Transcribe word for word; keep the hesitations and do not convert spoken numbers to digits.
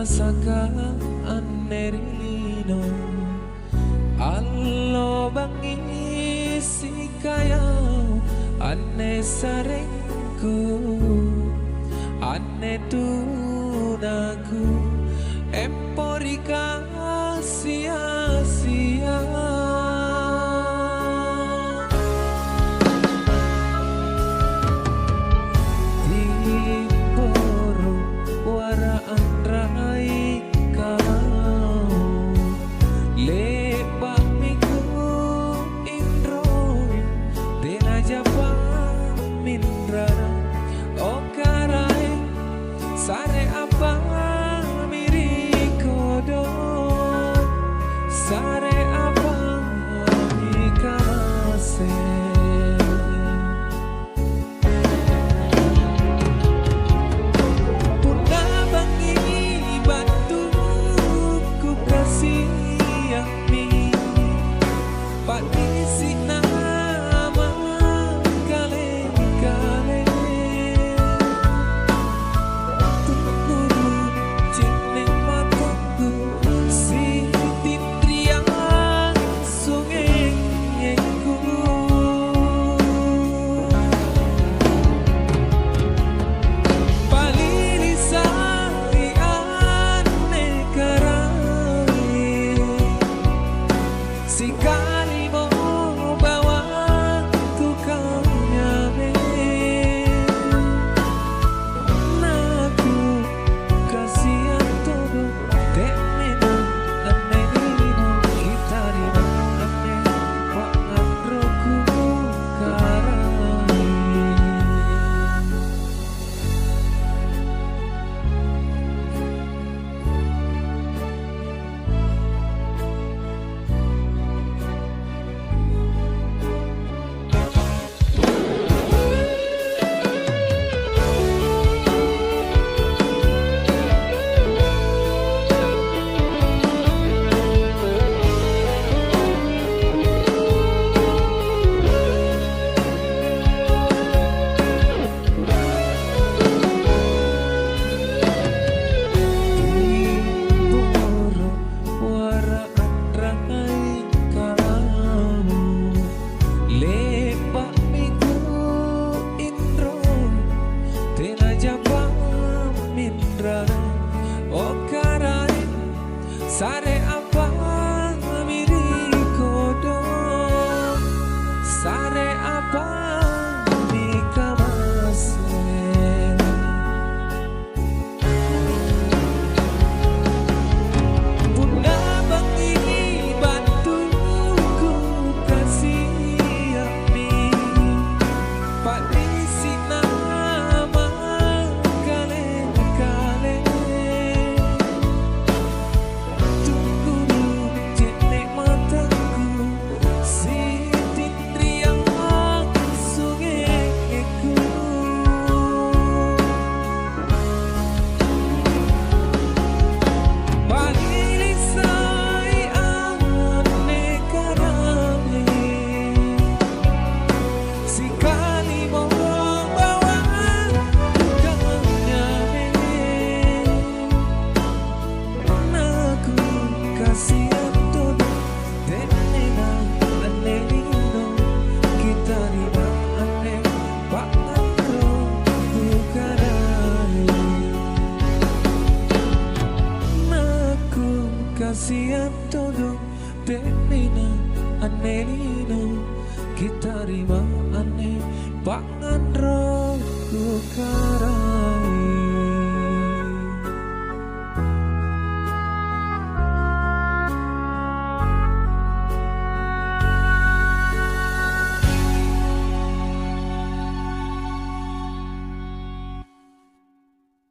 Saka anne ri lino, allo bangngi sikayau anne sarengku, anne tunaku, empori ka sia-sia. Timboro' wara anrai kau, le'ba'mi kuinroi, tenajapa minrara, o Karaeng. Sare apami ri kodong, sare apami kamase. Punna bangngi battu kukasia'mi. Pa'risi'na mangkale-kale. Tungguru' je'ne' matangku, sitinriang sungengku. Palilisai anne karaeng. Sikalimo bawang tukang nyame, naku kasiang todong, te'nena anne lino kitarima anne pangnganroku karaeng. Timboro' wara anrai kau, le'ba'mi kuinroi, tenajapa minrara, o Karaeng. Sare apami ri kodong, sare apami kamase. Punna bangngi battu kukasia'mi, pa'risi'na mangkale-kale. Tungguru' je'ne' matangku, sitinriang sungengku. Palilisai anne karaeng. Sikalimo bawang tukang nyame, naku kasiang todong, te'nena anne lino kitarima anne pangnganro kukaraeng. Naku kasiang todong, te'nena anne lino kitarima anne pangnganro kukaraeng.